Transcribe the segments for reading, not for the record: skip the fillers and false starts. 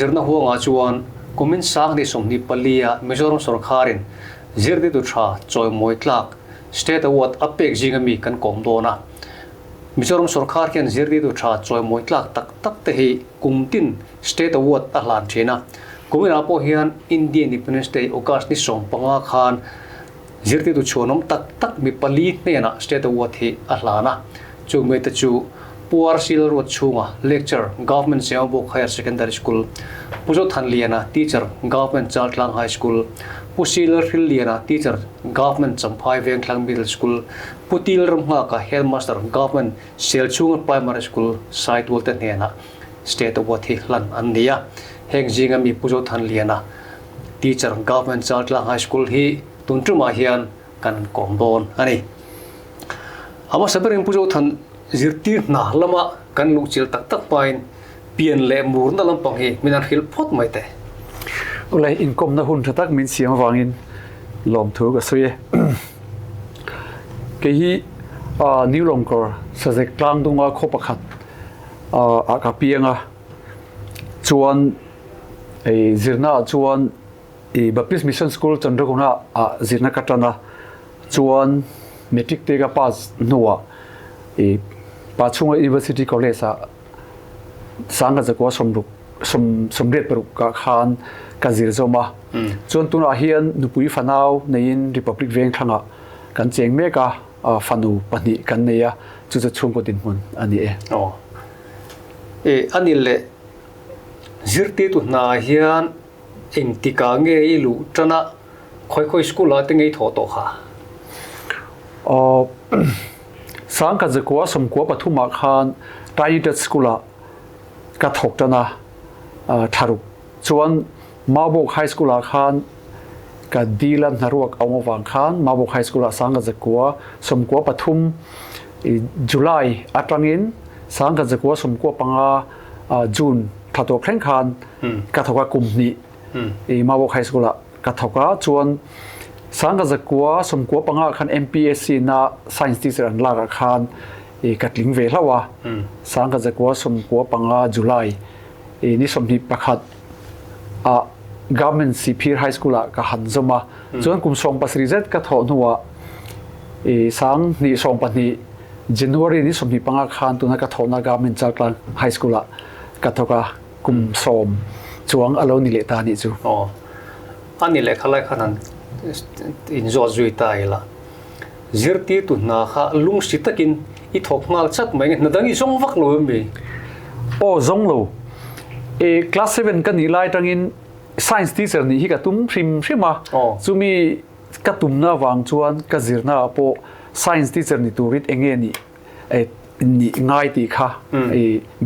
zirna huangah chuan kumin sanghnih 24 ah Mizoram sawrkharin zirtirtu tha chawimawi tlak State Award a pek zinga mi kan kawm dawn a. Mizoram sawrkhar hian zirtirtu tha chawimawi tlak tak tak te hi kum tin State Award a hlan thin a. Kuminah pawh hian India Independence Day August ni 15 khan zirtirtu chhuanawm tak tak mi pali hnenah State Award hi a hlan a. Chung mite chu Pu RC Lalruat chhunga Lecturer, Government Zemabawk Higher Secondary School, Pu Zothanliana, Teacher, Government Chaltlang High School, Pu C Lalhrilliana, Teacher, Government Champhai Vengthlang Middle School, Pu Til Ramnghaka, Headmaster, Government Selchhunga Primary School, Saitual te hnenah State Award hi hlan an ni a. Heng zinga mi Pu Zothanliana, Teacher, Government Chaltlang High School hi tun tumah hian kan kawm dawn a ni. A hmasa berin Pu Zothan zirtir hna lama kan luhchilh tak tak hmain pian leh murna lampang hi min han hrilh phawt mai teh. Awle, inkawmna hun tha tak min siam avangin lawmthu ka sawi e. Kei hi New Lawngkawr Sazek tlangdunga khaw pakhat ah ka piang a, chuan zirna ah chuan I Baptist Mission School Chandraguna ah zirna ka tan a, chuan Matric te ka pass hnuah i Pachhunga University College ah sangha zakua sawmruk sawm sawmriat paruk ah khan ka zir zawm a. Chuan tunah hian nupui fanau neiin Republic Vengthlangah kan cheng mek a, fanu pahnih kan nei a, chu chu chhungkaw dinhmun a ni e. Aw. E ani leh zirtirtu hna hian Engtikah nge i luh tan a, khawi khawi school ah te nge i thawh tawh kha? Aw, Sangkhat zakua sawmkua pathum ah khan Tiny Tot School ah ka thawk tan a, tharuk chuan Maubawk High School ah khan ka dil a hnaruak a awm avang khan Maubawk High School ah Sangkhat zakua sawmkua pathum July atangin Sangkhat zakua sawmkua panga June thla tawp thleng khan ka thawk a kum hnih i Mawok High School ah ka thawk a chuan sangka zakua sawmkua panga khan MPSC na science teacher an lak ah khan i ka tling ve hlauh a sangka zakua sawmkua panga July i ni 21 ah Government Sihphir High School ah ka han zawm a chuan kum 17 zet ka thawh hnuah i sang hnih 12 January ni 25 khan tuna ka thawhna Government Chaltlang High School ah ka thawk a kum 10 chuang a lo ni leh ta nih chu. Aw. A ni leh khalai khan han inzawt zui ta ila. Zirtirtu hna kha lungsi takin i thawk nghal chat mai nge hna dang i zawng vak lo em mi? Aw zawng lo. E class 7 ka nih lai tangin science teacher nih hi ka tum hrim hrim a. Chumi ka tumna avang chuan ka zirna ah pawh science teacher ni turin enge nih nih ngai tih kha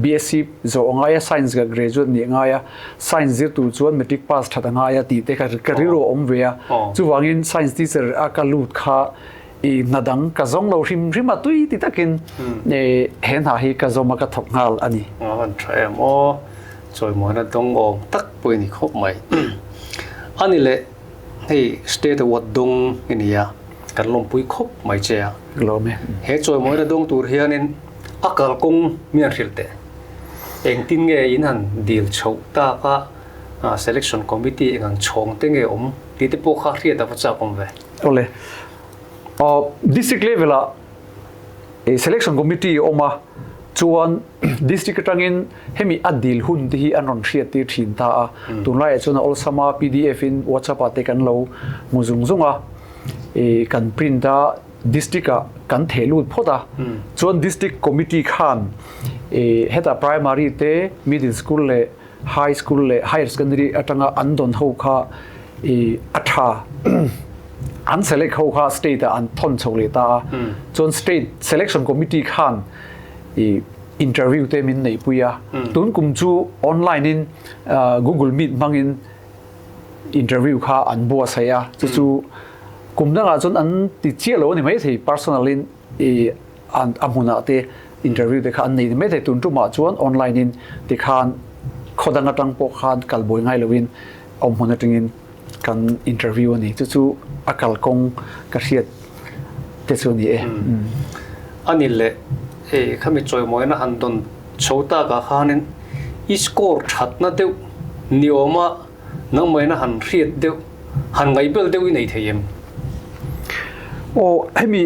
BSc zawh a ngai a science ka graduate nih a ngai a science zir tur chuan matric pass that a ngai a tih te kha ka rilru a awm ve a chuvangin science teacher a ka lut kha i hna dang ka zawng lo hrim hrim a tui ti takin he hna hi ka zawm a ka thawk nghal a ni. A van tha em aw, chawimuana dawng awm tak pawh i ni khawp mai. A ni leh. Hei State Award dawng i ni a, kan lawmpui khawp mai che a. Lawm e. He chawimawina dawng tur hianin a kalkawng mi an hrilh teh. Engtin nge in han dil chhoh tak a, Selection Committee eng ang chhawng te nge awm tih te pawh kha hriat a va chak awm ve. Awle. District level ah Selection Committee a awm a, chuan District atangin hemi a dil hun te hi an rawn hriat tir thin ta a, tunlaiah chuan a awlsam a, pdf in WhatsApp ah te kan lo hmu zung zung a, kan print a, District ah kan theh lut phawt a, chuan District Committee khan hetah Primary te, Middle School leh High School leh Higher Secondary atanga an dawn ho kha a tha an select ho kha State ah an thawn chho leh ta a, chuan State Selection Committee khan i interview te min neih pui a, tun kum chu online in Google Meet hmangin interview kha an buatsaih a, chu chu kum dangah chuan an ti chiah lo a ni maithei personal in i an a hmunah te interview te kha an nei ni maithei tun tumah chuan online in tikhan khaw dang atang pawh khan kal buai ngai loin awm hmun atangin kan interview a ni chu chu a kalkawng ka hriat te chu a ni e. A ni leh hei khami chawimawina han dawn chho takah khanin i score thatna deuh. ni awma nangmahina han hriat deuh, han ngaihbel deuh i nei thei em? Aw, hemi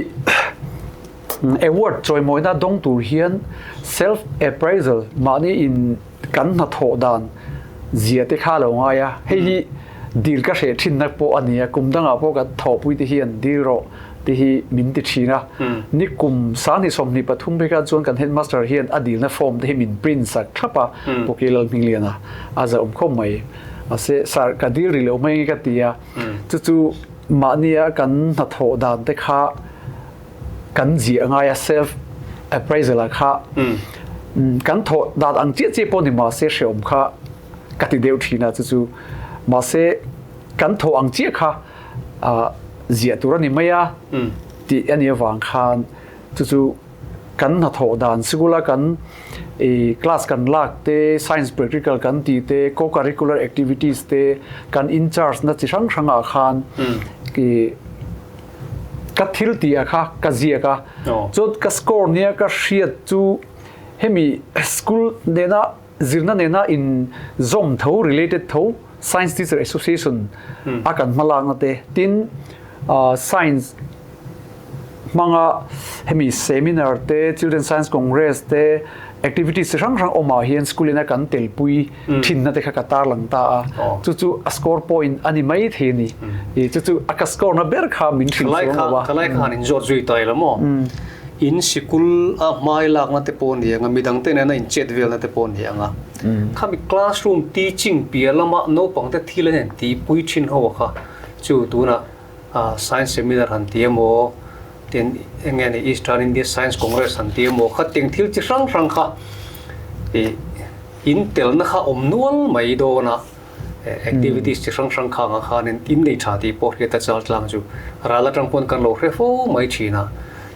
award chawimawina dawng tur hian self appraisal mahni in kan hnathawh dan zia te kha a lo ngai a, hei hi dil ka hreh thinna pawh a ni a, kum dangah pawh kan thawhpui te hian dil rawh te hi min ti thin a, ni kum 2023 phei khan chuan kan headmaster hian a dilna form te hi min print sak thlap a, Pawki Lalhmingliana a zauh khawp mai, mahse sir ka dil rih lo mai nge ka ti a, chu chu mahnia kan hnathawh dan te kha kan ziah ngai a self appraisal ah kha kan thawh dan ang chiah chiah pawh ni mahse hreawm kha ka ti deuh thin a chu chu mahse kan thawh ang chiah kha ziah tur a ni mai a tih a nih avang khan chu chu kan hnathawh dan sikul a kan class kan lak te science practical kan tih te co-curricular activities te kan in charge na chi hrang hrang ah khan Ka thil ti a kha ka ziak a, chuan ka score nia ka hriat chu hemi school nena zirna nena in zawm tho related tho Science Teacher Association a kan hmalakna te tin science hmanga hemi seminar te Children Science Congress te activities chi hrang hrang awmah hian school ina kan telpui thinna te kha ka tarlang ta a chu chu a score point a ni mai thei a ni i chu chu a ka score na ber kha min hrilh chuang lo a thalai kha han inzawt zui ta ila maw in sikul a hmai lakna te pawh ni anga midang te nena in chet velna te pawh ni anga khami classroom teaching piah lama naupang te thil an tihpui thin ho kha chu tunah Science Seminar han ti emaw, tin eng nge ni Eastern India Science Congress han ti emaw kha tiang thil chi hrang hrang kha ih in telna kha awm nual mai dawn a, activities chi hrang hrang khangah khanin in nei tha tih pawh hriat a chal tlang chu ral atang pawn kan lo hre fo mai thin a.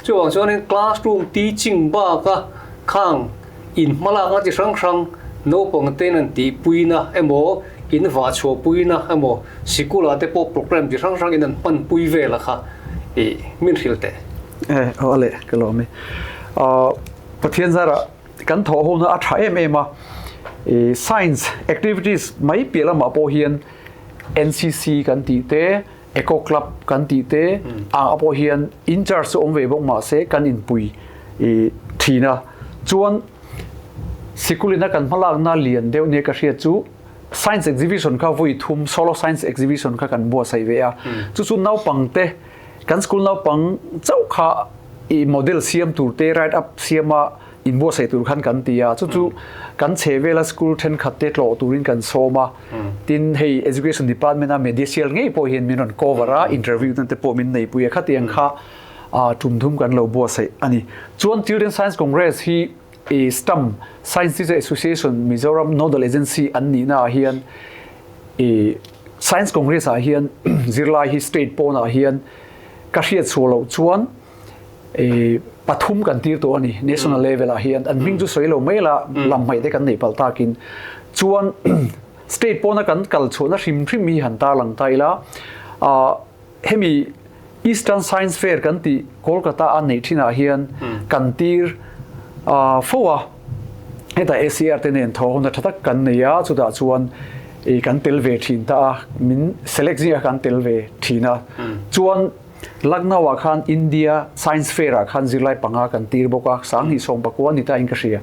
Chuvang chuanin classroom teaching baka khang in hmalakna chi hrang hrang naupang ten an tihpuina emaw in vah chhuahpuina emaw Sikul-ah te pawh program chi hrang hrangin an hmanpui vel a kha i min hrilh teh. E, aw a leh ka lawm i. Pathian zarah kan thawh hona a tha em em a, i science activities mai piah lamah pawh hian NCC kan tih te, Eco Club kan tih te ah pawh hian in charge chu awm ve bawk mahse kan inpui i thin a. Chuan sikulina kan hmalakna lian deuh nia ka hriat chu Science exhibition kha vawi thum solo science exhibition kha kan buatsaih ve a. Chu chu naupang te kan school naupang chauh kha i model siam tur te write up siam a in buatsaih tur khan kan ti a. Chu chu kan chhe vela school thenkhat te tlawh turin kan sawm a. Tin hei education department a media sial ngei pawh hian min rawn cover a interview te pawh min neipui a khatiang kha tum thum kan lo buatsaih a ni. Chuan Children Science Congress hi I STAM, Science Teacher Association Mizoram Nodal Agency an nihna ah hian i Science Congress ah hian zirlai hi state pawnah hian ka hriat chhuah loh chuan i pathum kan tir tawh a ni national level ah hian an hming chu sawi lo mai la lam hmaih te kan neih palh takin chuan state pawna kan kal chhuahna hrim hrim hi han tarlang ta ila Hemi Eastern Science Fair kan tih Kolkata a neih thinah hian kan tir fo a, hetah ACR te nen thawh hona tha tak kan nei a, chutah chuan kan tel ve thin ta a, min select zingah kan tel ve thin a. Chuan Lucknow ah khan India Science Fair ah khan zirlai panga kan tir bawk a, 2019 ni ta in ka hria.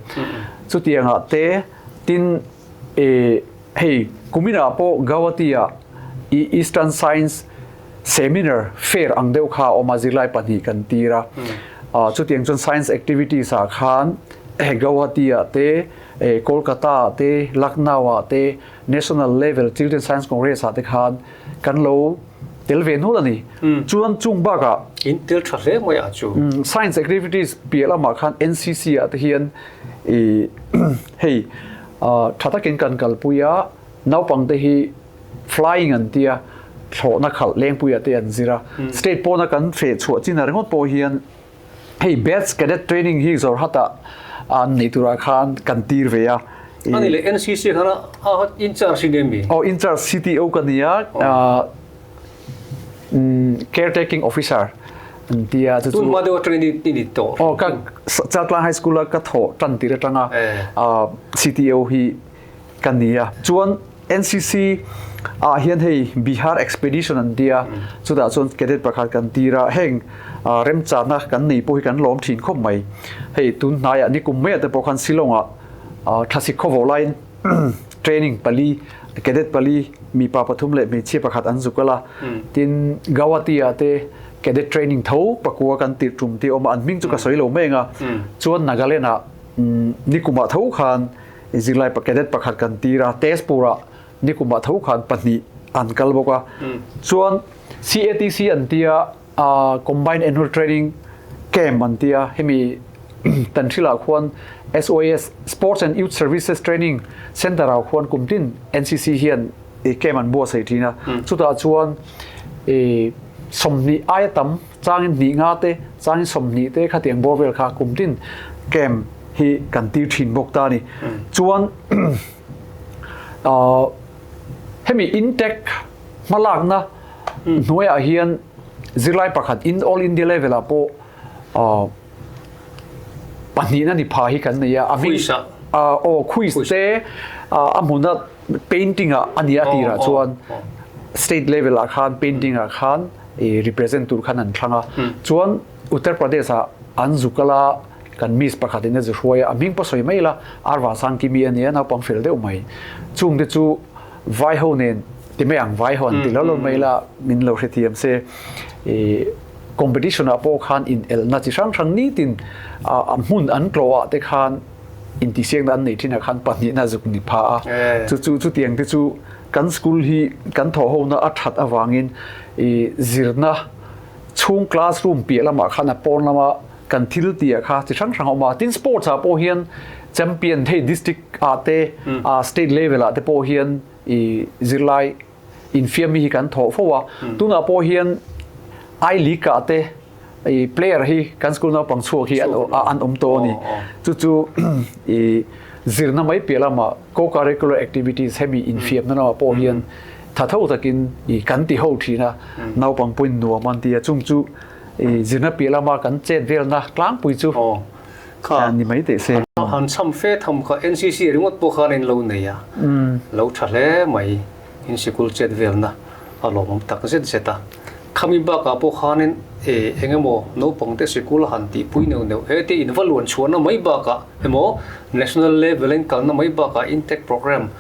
Chutiangah te tin Hei, kuminah pawh Gauhati-ah i Eastern Science Seminar Fair ang deuh kha a awm a, zirlai pahnih kan tir a. Chutiang chuan science activities-ah khan Gauhati-ah te, Kolkata-ah te, Lucknow-ah te, National Level Children Science Congress-ah te khan kan lo tel ve nual a ni. Chuan chung bakah. In tel tha hle mai a chu. Science activities piah lamah khan NCC-ah te hian i hei Tha takin kan kalpui a, naupangte hi flying an tia, thlawhna khalh lengpuiah te an zir a. State pawna kan feh chhuah chin a ringawt pawh hian hei batch cadet training hi Jorhat-ah an neih turah khan kan tir ve a. Ani leh NCC khan a in charge i ni em mi? Aw in charge CTO ka ni a. Caretaking officer an ti a chu chu tun hma deuh atangin i ni tawh aw ka Chaltlang High School a ka thawh tan tir atanga CTO hi ka ni a chuan NCC ah hian hei Bihar Expedition an tia chutah chuan cadet pakhat kan tir a, heng remchana kan nei pawh hi kan lawm thin khawp mai. Hei tun hnaiah nikum maiah te pawh khan Shillong ah thlasik khawvawh laiin training pali cadet pali mipa pathum leh hmeichhia pakhat an zuk a la, tin Gauhati ah te cadet training tho pakua kan tirh tum tih a awm a, an hming chu ka sawi lo mai ang a, chuan Nagaland ah nikumah tho khan Zirlai cadet pakhat kan tir a, Tezpur-ah nikumah tho khan pahnih an kal bawk a. Chuan CATC an tia, Combined Annual Training Camp an tia, hemi Tanhril-ah khuan SOAS, Sports and Youth Services Training Centre-ah khuan kum tin NCC hian camp an buatsaih thin a. Chutah chuan 20 aia tam changin hnih nga te, changin 20 te khatiang bawr vel kha kum tin camp hi kan tir thin bawk ta a ni. Chuan hemi intact hmalakna hnuaiah hian zirlai pakhat in all India level ah pawh pahnihna ni pha hi kan nei a. A hming aw quiz te a hmuna painting ah a nia tirah chuan state level ah khan painting ah khan represent tur khan an thlang a. Chuan Uttar Pradesh ah an zu kal a. Kan miss pakhat in a zu hruai a, a hming pawh sawi mai ila, Arva Sangkimi a nia, naupang fel deuh mai. Chung te chu vai ho nen ti mai ang, vai ho an ti lo lo mai ila, min lo hrethiam se. I competition ah pawh khan in elna chi hrang hrang nitin a hmun an tlawh ah te khan intihsiakna an nei thin ah khan pahnihna zuk ni pha a. Chu chu chutiang te chu kan school hi kan thawh hona a that avangin i zirna chhung classroom piah lamah khan a pawn lama Kan thil tih kha chi hrang hrang a awm a, tin sports ah pawh hian champion hei district ah te state level ah te pawh hian i zirlai infiam hi kan thawh fo a, tunah pawh hian I league ah te i player hi kan school naupang chhuak hi an awm tawh a ni. Chu chu i zirna mai piah lamah co-curricular activities hemi infiamna lamah pawh hian tha tho takin i kan ti ho thin a, naupang pawhin nuam an ti a, chung chu I zirna piah lama kan chet velna tlangpui chu ni mai teh se. Han cham fe tham kha NCC ringawt pawh khan in lo nei a, lo tha hle mai in sikul chet velna a lawmawm tak zet zet a. Khami bakah pawh khanin eng emaw naupang te sikul a han tihpui neuh neuh he te in va luan chhuahna mai bakah emaw national level in kalna mai bakah intake program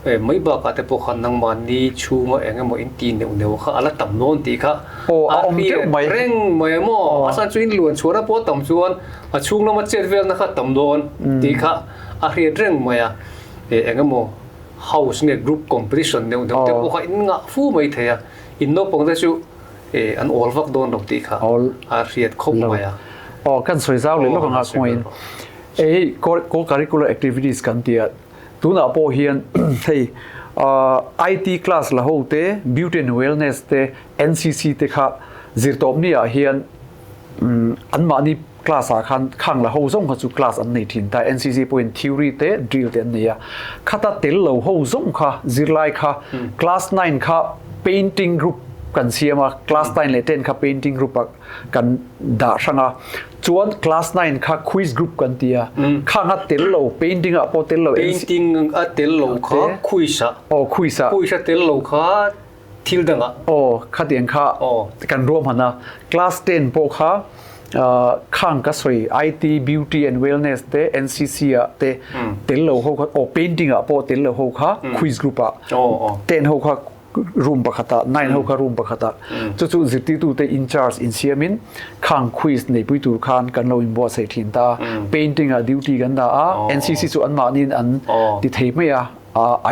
Mai bakah te pawh khan nangmahni chhunga eng emaw in ti neuh neuh kha a la tam dawn tih kha a hriat reng mai a maw? A chhan chu in luan chhuahna pawh a tam chuan a chhung lama chet velna kha a tam dawn tih kha a hriat reng mai a. Eng emaw house nge group competition neuh neuh te pawh kha in ngah fu mai thei a, in naupang te chu an awl vak dawn lo tih kha a hriat khawp mai a. Aw, kan sawi zau leh lawk anga kawngin hei co-curricular activities kan ti a. Tunah pawh hian hei IT class la ho te, Beauty and Wellness te, NCC te kha zirtawpni ah hian anmahni class ah khan khang la ho zawng kha chu class an nei thin ta. NCC pawhin theory te, drill te an nei a. Khata tel lo ho zawng kha zirlai kha class nine kha painting group kan siam a, class nine leh ten kha painting group ah kan dah hrang a chuan class 9 kha quiz group kan ti a khang a tel lo painting ah pawh tel lo painting a tel lo kha quiz a aw quiz a quiz a tel lo kha thil dang a aw khatiang kha kan ruam han a class 10 pawh kha khang ka sawi IT beauty and wellness te NCC ah te tel lo ho kha aw painting ah pawh tel lo ho kha quiz group ah 10 ho kha room pakhatah nine ho kha room pakhatah chu chu zirtirtute in charge insiamin khang quiz neipui tur khan kan lo inbuatsaih thin ta painting ah duty kan dah a NCC chu anmahniin an ti thei mai a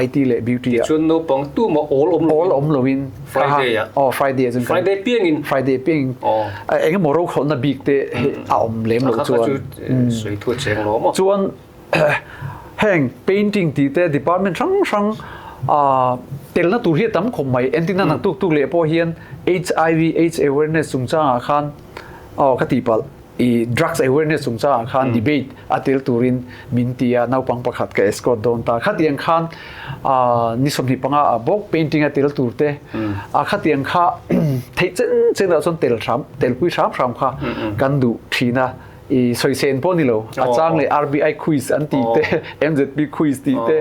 IT leh beauty ah Tichuan naupang tumah awl awm awl awm loin Friday ah aw Friday ah chuan Friday piangin Friday piangin engemaw rokhawlhna bik te a awm lem lo chuan sawi thu a cheng lo maw chuan Heng painting tih te department hrang hrang telna tur hi a tam khawp mai. Entirna nak tuk tuk leh pawh hian HIV AIDS awareness chungchangah khan aw ka tihpalh i drugs awareness chungchangah khan debate a tel turin min ti a, naupang pakhat ka escort dawn ta. Khatiang khan ni 25 ah bawk painting a tel tur te a khatiang kha theih chen chen ah chuan tel hram telpui hram hram kha kan duh thin a. I sawi sen pawh ni lo a chang leh RBI quiz an tih te MZP quiz tih te.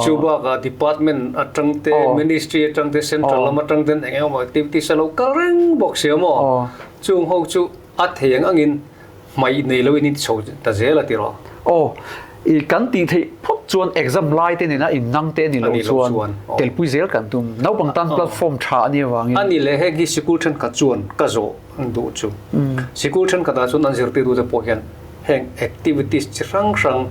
Chu bakah department atang te, ministry atang te, central lam atang ten eng emaw activities a lo kal reng bawk sia maw? Chung ho chu a thei ang angin hmaih nei loin in ti chho ta zel a ti rawh. Aw, i kan tih theih phawt chuan exam lai te nena innang te a ni loh chuan telpui zel kan tum. Naupang tan platform tha a nih avangin. A ni leh heng hi sikul thenkhat chuan ka zawh duh chu. Sikul thenkhatah chuan an zirtirtute pawh hian Heng activities chi hrang hrang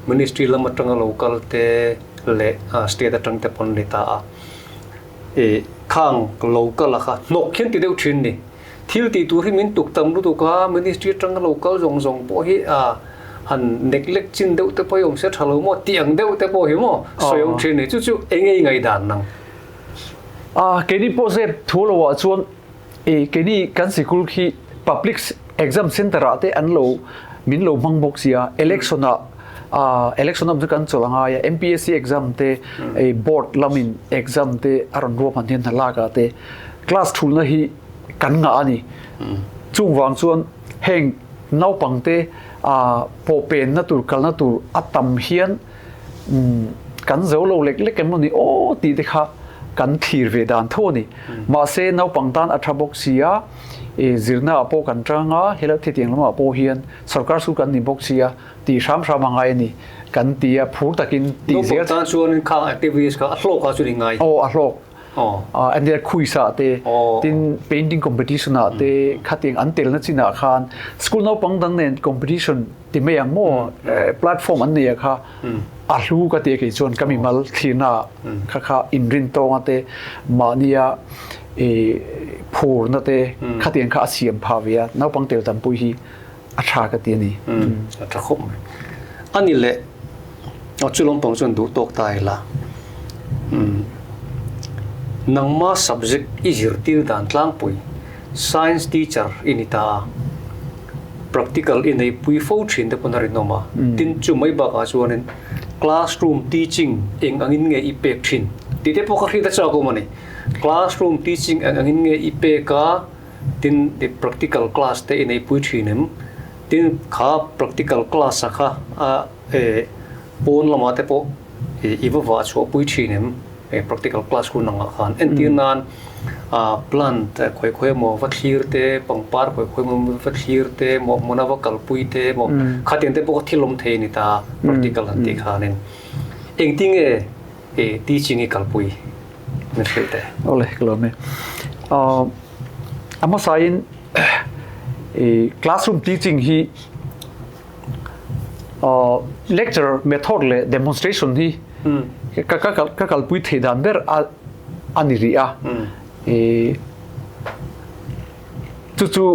Ministry lam atanga lo kal te leh state atang te pawn a ni ta a. Ih khang lo kal a kha hnawk hian ti deuh thin ni. Thil tih tur hi min tuk tam lutuk a, Ministry atanga lo kal zawng zawng pawh hi a han neglect chin deuh te pawh hi awm se tha lo maw tih ang deuh te pawh hi maw sawi awm thin ni. Chu chu eng nge i ngaihdan nang? A keini pawh zep thu lo ah chuan I keini kan sikul khi public exam center ah te an lo min lo hmang bawk sia election ah ah election am chu kan chawlh a ngai a MPSC exam te ei board lamin exam te a rawn ruahman hian hna lak ah te class thulna hi kan ngah a ni chung vang chuan heng naupang te ah pawh penna tur kalna tur a tam hian Kan zo lo lek lek em ni aw tih te kha kan thlir ve dan tho a ni. Mahse naupang tan a tha bawk si a, zirna ah pawh kan tang a, helai thitiang lamah pawh hian sorkar school kan ni bawk si a, tih hram hram a ngai a ni kan ti a, phur takin tih zel. Naupang tan chuan khang activities kha a hlawk ah chuan i ngai. Aw a hlawk. And then quiz ah te, tin painting competition ah te khatiang an telna chinah khan school naupang dang nen competition Ti mai ang maw platform an nei a kha a hlu ka ti a kei chuan ka mimal thlirna kha kha inrin tawnga te mahnia i phurna te khatiang kha a siam pha ve a naupang tel tampui hi a tha ka ti a ni. A tha khawp mai. Ani leh chu lampang chuan duh tawk ta ila nangma subject i zirtir dan tlangpui science teacher i ni ta a. Practical i nei pui fo thin te pawn a rinawm a, tin chu mai bakah chuanin classroom teaching eng angin nge i pek thin tih te pawh ka hriat a chak awm a ni. Classroom teaching eng angin nge i pek a, tin i practical class te i nei pui thin em? Tin kha practical class a kha a eh pawn lamah te pawh i va vah chhuah pui thin em? Practical class hun angah khan entir nan plant khawi khawi emaw va thlir te pangpar khawi khawi emaw va thlir te emaw hmuna va kalpui te emaw khatiang te pawh kha thil awm thei a ni ta practical han tih khanin engtinge teaching hi kalpui min hrilh teh. Awle ka lawm e. A hmasain classroom teaching hi Lecture method leh demonstration hi ka ka kalpui theih dan ber a ni rih a. Chu chu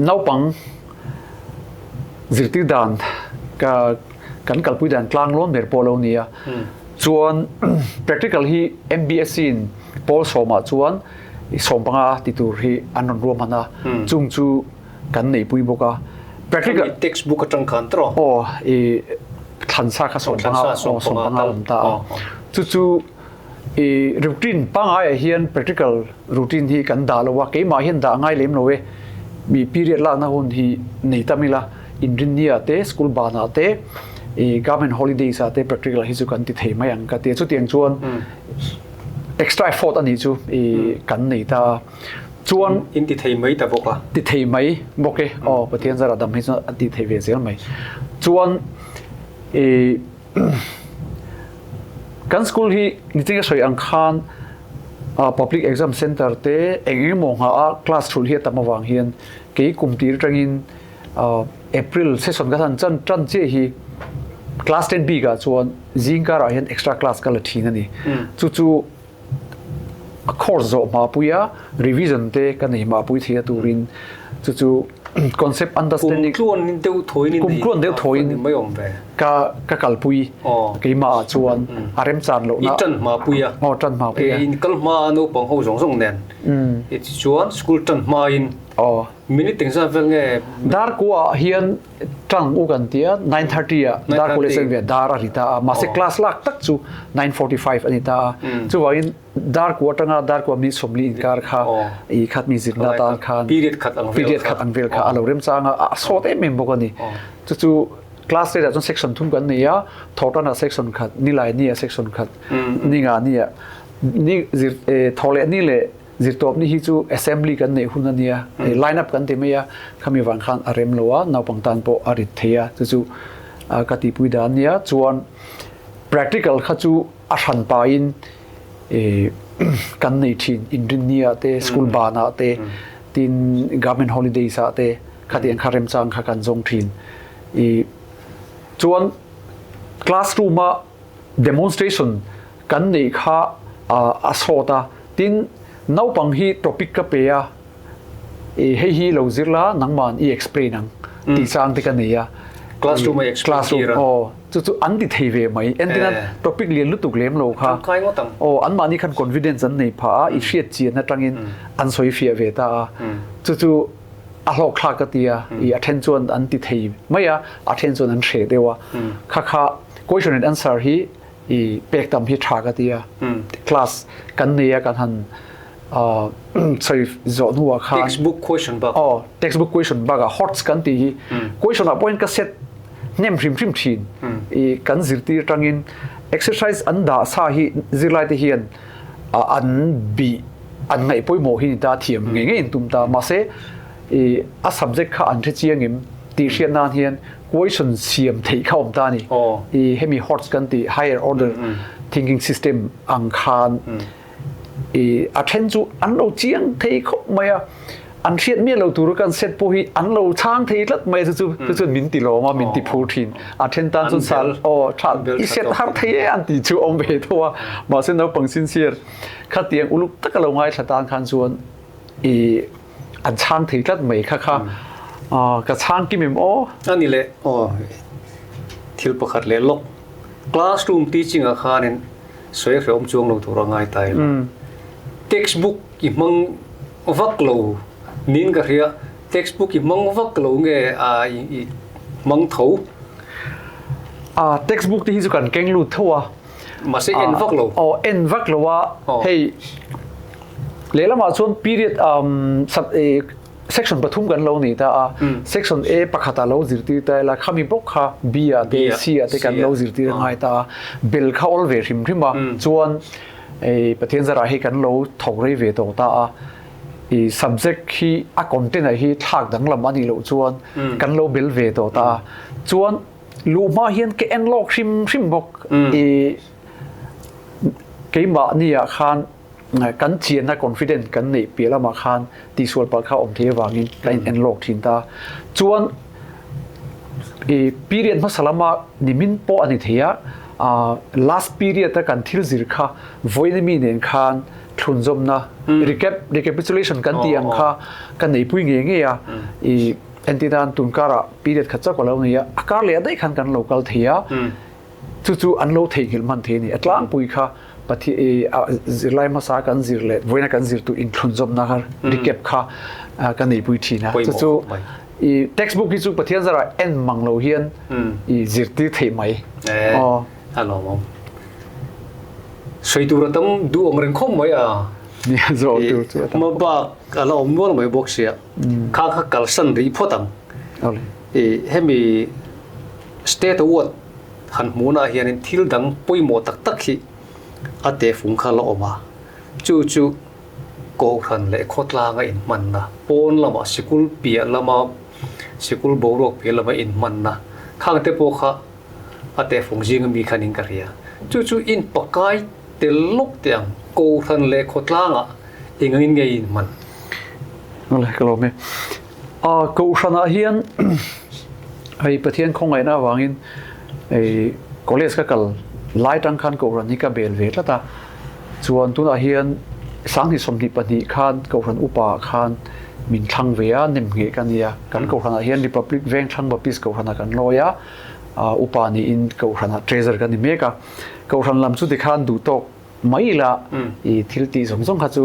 naupang zirtir dan ka kan kalpui dan tlang lawn ber pawh lo ni a. Chuan practical hi MBSC in pawl sawmah chuan sawmpanga ti tur hi an rawn ruahman a. Chung chu kan neihpui bawk a. Practical textbook atang khan tawh. Aw i thlansa kha sawmpanga aw sawmpanga awm ta a. Chu chu i routine pangai ah hian practical routine hi kan dah lo a, keimah hian dah ngai lem lo e. Mi period lakna hun hi nei tam ila inrinni ah te school ban ah te i government holidays ah te practical hi chu kan ti thei mai ang ka ti a. Chutiang chuan extra effort a nih chu i kan nei ta a. Chuan in ti thei mai ta bawk a. Ti thei mai bawk e. Aw Pathian zara dam hi chuan a ti thei ve zel mai. Chuan i kan school hi nitin ka sawi ang khan public exam center te eng eng emaw nghah a class thulh hi a tam avang hian kei kum tir atangin April session ka han chan tan chiah hi class 10 bikah chuan zingkarah hian extra class ka la thin a ni. Chu chu A course zawh hma pui a, revision te ka nei hma pui thei a turin chu chu concept understanding Kum tluan deuh thawiin kum tluan deuh thawiin mai awm ve. Ka ka kalpui keimah ah chuan a remchan lohna I tan hma pui a. Aw tan hma pui a. In kal hma a naupang ho zawng zawng nen. I chuan school tan hma in. Aw. Minute engzat vel nge? Darkua ah hian Tang u kan tia 9:30 ah dar college an ve dar a ri ta a mahse class lak tak chu 9:45 a ni ta a chuvangin dar kua atanga dar kua minute sawmli inkar kha i khat mi zirna tan khan period khat ang vel kha period khat ang vel kha a lo remchang a a sawt em em bawk a ni chu chu. Class rate ah chuan section thum kan nei a, thawhtan ah section khat, nilai ni ah section khat, ninga ni ah ni zir thawh leh ni leh zirtawp ni hi chu assembly kan neih hun a nia, line up kan ti mai a, khami vang khan a rem lo a, naupang tan pawh a rit thei a, chu chu ka tihpui dan a nia. Chuan practical kha chu a hran pahin kan nei thin, inrinni ah te, school ban ah te, tin government holidays ah te khatiang kha remchang kha kan zawng thin. I chuan classroom a demonstration kan neih kha a sawt a, tin naupang hi topic ka pe a, i hei hi lo zir la nangman i explain ang tih chang te ka nei a. Classroom a explain tir a. Aw, chu chu an ti thei ve mai. Entirna topic lian lutuk lem lo kha. Tangkai ngawt ang. Aw, anmahni khan confidence an nei phah a, i hriat chian atangin an sawi fiah ve ta a. Chu chu a hlawk thlak ka ti a, i a then chuan an ti thei mai a, a then chuan an hreh deuh a. Kha kha question and answer hi i pek tam hi tha ka ti a. Class kan nei a kan han sawi zawh hnuah khan Textbook question bak. Aw, textbook question bakah HOTS kan tih hi question ah pawhin ka set hnem hrim hrim thin. I kan zirtir tangin exercise an dah sa hi zirlai te hian an bih an ngaih pawimawh hi ni ta thiam ngei ngei an tum ta. Mahse i a subject kha an hre chiang em tih hriat nan hian question siam theih kha awm ta a ni. I hemi HOTS kan tih higher order thinking system ang khan I a then chu an lo chiang thei khawp mai a, an hriat miah lo tur kan set pawh hi an lo chhang thei tlat mai a chu chu chu chuan min ti lawm a, min ti phur thin. A then tan chuan sal aw tha i set har thei e an tih chu awm ve tho a, mahse naupang sincere khatiang uluk taka lo ngaithla tan khan chuan i an chhang thei tlat mai kha kha ka chhang kim em aw. A ni leh aw thil pakhat leh lawk classroom teaching ah khanin Sawi hrehawm chuang lo tur a ngai ta ila. Textbook i hmang vak lo niin ka hria. Textbook i hmang vak lo nge a i hmang tho? A textbook te hi chu kan keng lut tho a. Mahse en vak lo. Aw en vak lo a. Hei lehlamah chuan period Section pathum kan lo nei ta a, Section A pakhat ah lo zirtir ta ila, khami bawk kha B ah te C ah te kan lo zirtir a ngai ta a, bel kha awl ve hrim hrim a, chuan Pathian zarah hi kan lo thawk rei ve tawh ta a, i subject hi a content ah hi thlak danglam a nih loh chuan kan lo bel ve tawh ta a, chuan luh hma hian ka en lawk hrim hrim bawk, i keimahni ah khan Kan chianna confident kan neih piah lamah khan tihsual palh kha awm thei avangin kan in en lawk thin ta. Chuan i period hmasa lama nimin pawh a ni thei a, last period a kan thil zir kha vawiin ami nen khan thlunzawmna recap recapitulation kan tih ang kha ka neipui ngei ngei a. I entir nan tunkarah period khat chauh ka lo nei a, a kar leh daih khan kan lo kal thei a. Chu chu an lo theihnghilh hman thei a ni. A tlangpui kha zirlai hmasa kan zir leh vawiina kan zir tur inthlunzawmna kha recap kha ka neipui thin a. Chu chu i textbook hi chu Pathian zarah en mang lo hian i zirtir theih mai. Aw. A lawmawm. Sawi tur a tam duh ang reng khawp mai a. Nia zawh tur chu a tam. Hmabak a la awm nual mai bawk sia. Kha kha kalsan rih phawt ang. I hemi State Award han hmuhnaah hianin thil dang pawimawh tak tak hi a tehfung kha la awm a, chu chu Kohhran leh khawtlanga inhmanna, pawn lama sikul piah lama sikul boruak piah lama inhmanna khang te pawh kha a tehfung zinga mi khanin ka hria. Chu chu in pakai tel lawk teh ang, Kohhran leh khawtlangah engangin nge i inhman? Awle, ka lawm e. Kohhranah hian hei Pathian khawngaihna avangin hei college ka kal lai tang khan Kohhran hi ka bel ve tlat a, chuan tunah hian sanghnih 22 khan Kohhran upa ah khan min thlang ve a, nem ngheh ka nia. Kan Kohhranah hian Republic Vengthlang Baptist Kohhranah kan lawi a, upa niin Kohhranah treasurer ka ni mek a. Kohhran lam chu tikhan duhtawk Mai ila i thil tih zawng zawng kha chu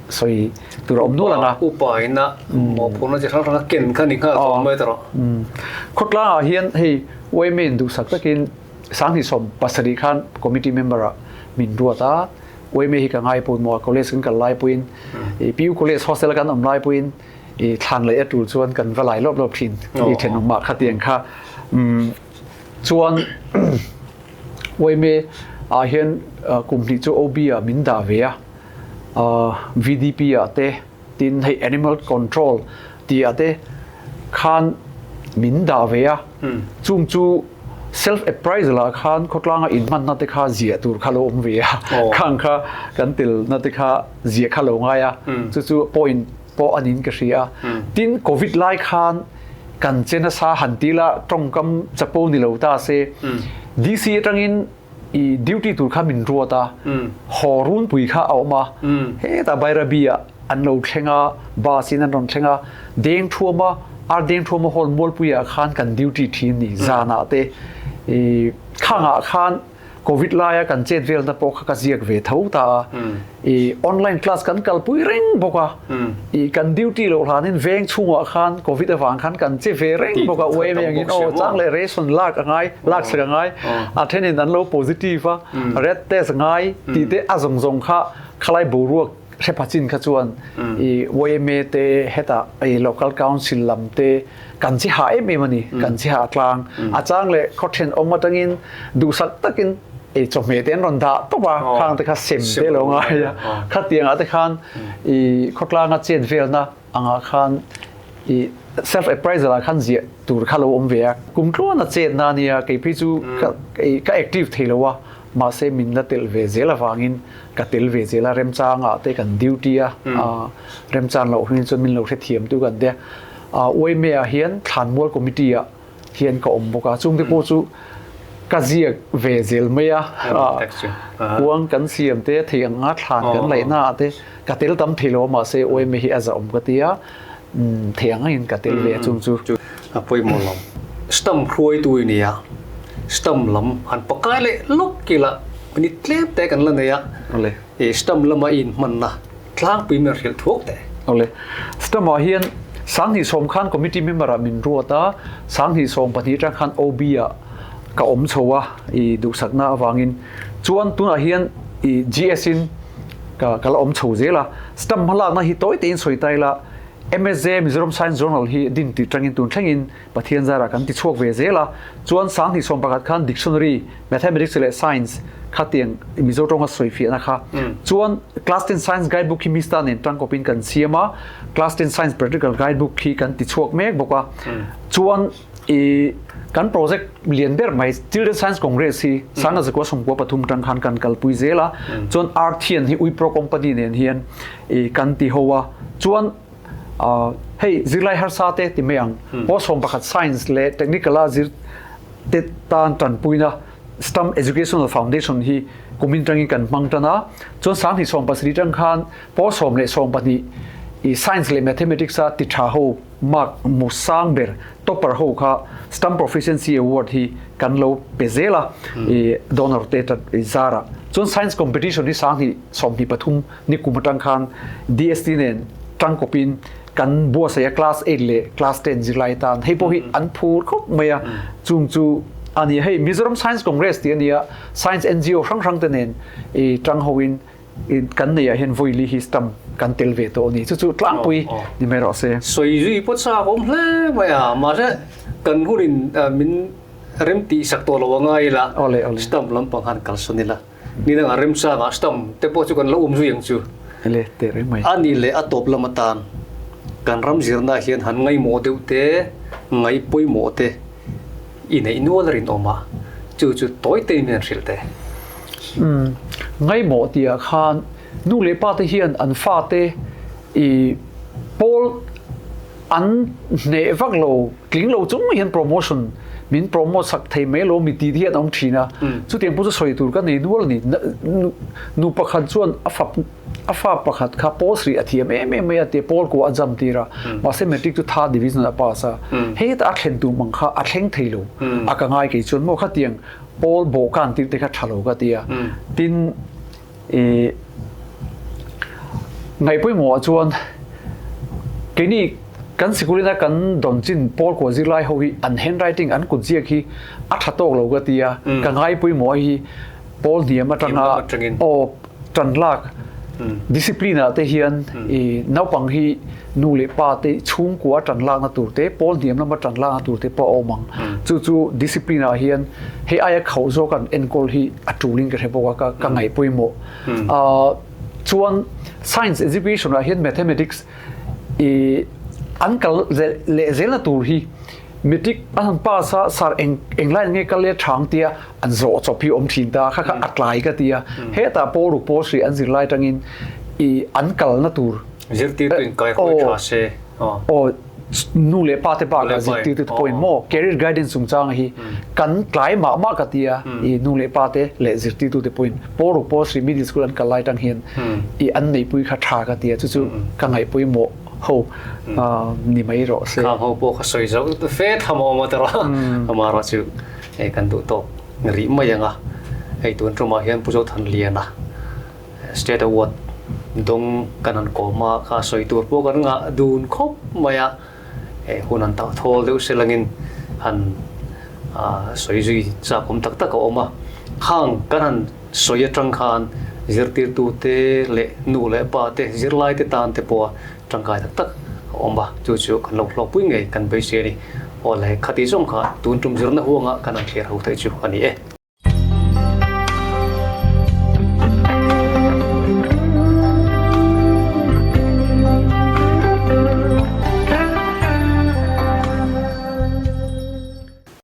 sawi tur a awm nual ang a. Upa in a mawhphurhna chi hrang hrang a ken kha ni nghal tawh mai ta rawh. Khawtlangah hian hei yma in duhsak takin 2017 khan committee member ah min ruat a, yma hi ka ngai pawimawh a, college kan kal lai pawhin PU college hostel a kan awm lai pawhin i thlan leh a tul chuan kan va lai lawp lawp thin i thenawmah khatiang kha. Chuan yma ah hian kum hnih chu OB ah min dah ve a, VDP ah te tin hei animal control tih ah te khan min dah ve a, chung chu self appraisal ah khan khawtlanga inhmanna te kha ziah tur kha lo awm ve a, khang kha kan telna te kha ziah kha lo ngai a, chu chu point pawh a niin ka hria a. Tin, Covid lai khan kan che nasa han ti la, tawngkam chapo ni lo ta se, DC atangin i duty tur kha min ruat a, haw runpui kha a awm a, hetah Bairabi ah an lo thleng a, bus in an rawn thleng a, Dengthuama, Ar Dengthuama Hall Mualpui ah khan kan duty thin ni, zanah te i khangah khan Covid laia kan chet velna pawh kha ka ziak ve tho ta a, i online class kan kalpui reng bawk a, i kan duty loh hlanin veng chhungah khan Covid avang khan kan che ve reng bawk a, uaim engin aw chang leh ration lak a ngai, lak sak a ngai, a thenin an lo positive a, red test ngai tih te a zawng zawng kha khalai boruak hre pha chin kha chuan i yma te hetah i local council lam te kan chi hah em em a ni, kan chi hah tlang. A chang leh khaw thenawm atangin duhsak takin i chawhmeh te an rawn dah tawp a, khang te kha sem te lo ngai a, khatiangah te khan i khawtlanga chet velna angah khan i self appraisal ah khan ziah tur kha lo awm ve a. Kum tluana chetna a nia, kei phei chu ka active thei lo a, mahse min la telh ve zel avangin ka tel ve zel a, remchangah te kan duty a, remchan loh hming chuan min lo hrethiam tu kan tia. Uaime ah hian Thlanmual committee ah hian ka awm bawk a, chungte pawh chu ka ziak ve zel mai a, kuang kan siam te, thei ang anga thlan kan laihna ah te ka tel tam thei lo a, mahse uaime hi a zahawm ka ti a, thei ang angin ka tel ve a chung chu. A pawimawh lo. Stamp hruaitu i nia, stamp lam han pakai leh lawk ila minute tlem te kan la nei a, stamp lama i inhmanna tlangpui min hrilh thuak teh. Awle. Stamp ah hian 2010 khan committee member ah min ruat a, 2014 atang khan OB ah ka awm chho a i duhsakna avangin. Chuan tunah hian i GS in ka ka la awm chho zel a. Stamp hmalakna hi tawi tein sawi ta ila, MSJ Mizoram Science Journal hi din tih tangin tun thlengin Pathian zarah kan ti chhuak ve zel a, chuan 2011 khan Dictionary, Mathematics leh Science kha tiang Mizo tawnga sawi fiahna kha chuan Class 10 Science Guide Book hi Mista nen tangkawpin kan siam a, Class 10 Science Practical Guide Book hi kan ti chhuak mek bawk a, chuan i kan project lian ber mai Children Science Congress hi 1993 tang khan kan kalpui zel a, chuan Arthian hi Wipro Company nen hian i kan ti ho a, chuan Hei zirlai harsa te ti mai ang. Pawl 11 Science leh Technical a zir te tan tanpuina Stam Educational Foundation hi kumin tangin kan hmang tan a. Chuan 2017 tang khan pawl 10 leh 12 i Science leh Mathematics a ti tha ho mark mu sang ber topper ho kha Stam Proficiency Award hi kan lo pe zel a i donor te zar ah. Chuan Science Competition hi 2023 Ni kum atang khan DST nen tangkawpin kan buatsaih a class 8 leh class 10 zirlai tan hei pawh hi an phur khawp mai a chung chu a ni hei Mizoram Science Congress tih a ni a Science NGO hrang hrang te nen i tang ho in kan nei ah hian vawi li hi stamp kan tel ve tawh a ni chu chu tlangpui ni mai rawh se. Sawi zui pawh chak awm hle mai a mahse kan hunin min rem tih sak tawh lo a ngai ila stamp lampang khan kalsawn ila. Ni dangah remchangah stamp te pawh chu kan lo awm zui ang chu. Le teh reng mai. A nih leh a tawp lam atan kan ram zirna hian han ngaihmawh deuh te, ngaih pawimawh te i neih nual a rinawm a, chu chu tawi tein min han hrilh teh. Umm, ngaihmawh tihah khan nu leh pa te hian an fate i pawl An hneh vak lo, tling lo chung hian promotion min promote sak thei mai lo mi tih hi an awm thin a. Chutiang pawh chu sawi tur ka nei nual a ni. Nu pakhat chuan a fa a fa pakhat kha post rih a thiam em em mai a tia pawl kuah a jam tir a. Mahse matric chu third division a pass a. Heta a thlen tum ang kha a thleng thei lo. A ka ngai kei chuan maw khatiang pawl bawhkan tir te kha tha lo ka ti a. Tin I ngaih pawimawhah chuan keini kan sikulina kan dawn chin pawl kua zirlai ho hi an handwriting an kut ziak hi a tha tawk lo ka ti a, ka ngai pawimawh hi pawl hniam atanga aw tan lak. Discipline ah te hian i naupang hi nu leh pa te chhungkua tan lakna tur te, pawl hniam lama tan lakna tur te pawh a awm ang. Chu chu discipline ah hian hei aia khauh zawk an enkawl hi a tulin ka hre bawk a, ka ka ngaih pawimawh. Chuan science education ah hian mathematics i an kal leh zelna tur hi matric an han pass a sir eng englai nge kal leh thang tia an zawh chawp hi awm thin ta kha kha a tlai ka tia hetah pawl ruk pawl hri an zirlai tangin i an kalna tur zirtirtu in kai hawi tha se aw nu leh pa te bakah zirtirtu te pawhin maw career guidance chungchang hi kan tlai mah mah ka tia i nu leh pa te leh zirtirtu te pawhin pawl ruk pawl hri middle school an kal lai tang hian i an neihpui kha tha ka tia chu chu ka ngaihpawimawh ho ni mai rawh se. Khang ho pawh kha sawi zo fe tham a awm a tawrh a, amaherawh chu hei kan duh tawk rih mai ang a, hei tun tumah hian Pu Zothanliana State Award dawng kan han kawm a, kha sawi tur pawh kan ngah dun khawp mai a, hei hun han tah thawl deuh se langin han sawi zui chak awm tak tak a awm a, khang kan han sawi atang khan zirtirtute leh nu leh pa te zirlaite tan te pawha tangkai tak tak a awm a, chu chu kan lo hlawkpui ngei kan beisei a ni. Aw le, khati zawng kha tun tum zirna huangah kan han thlir ho theih chu a ni e.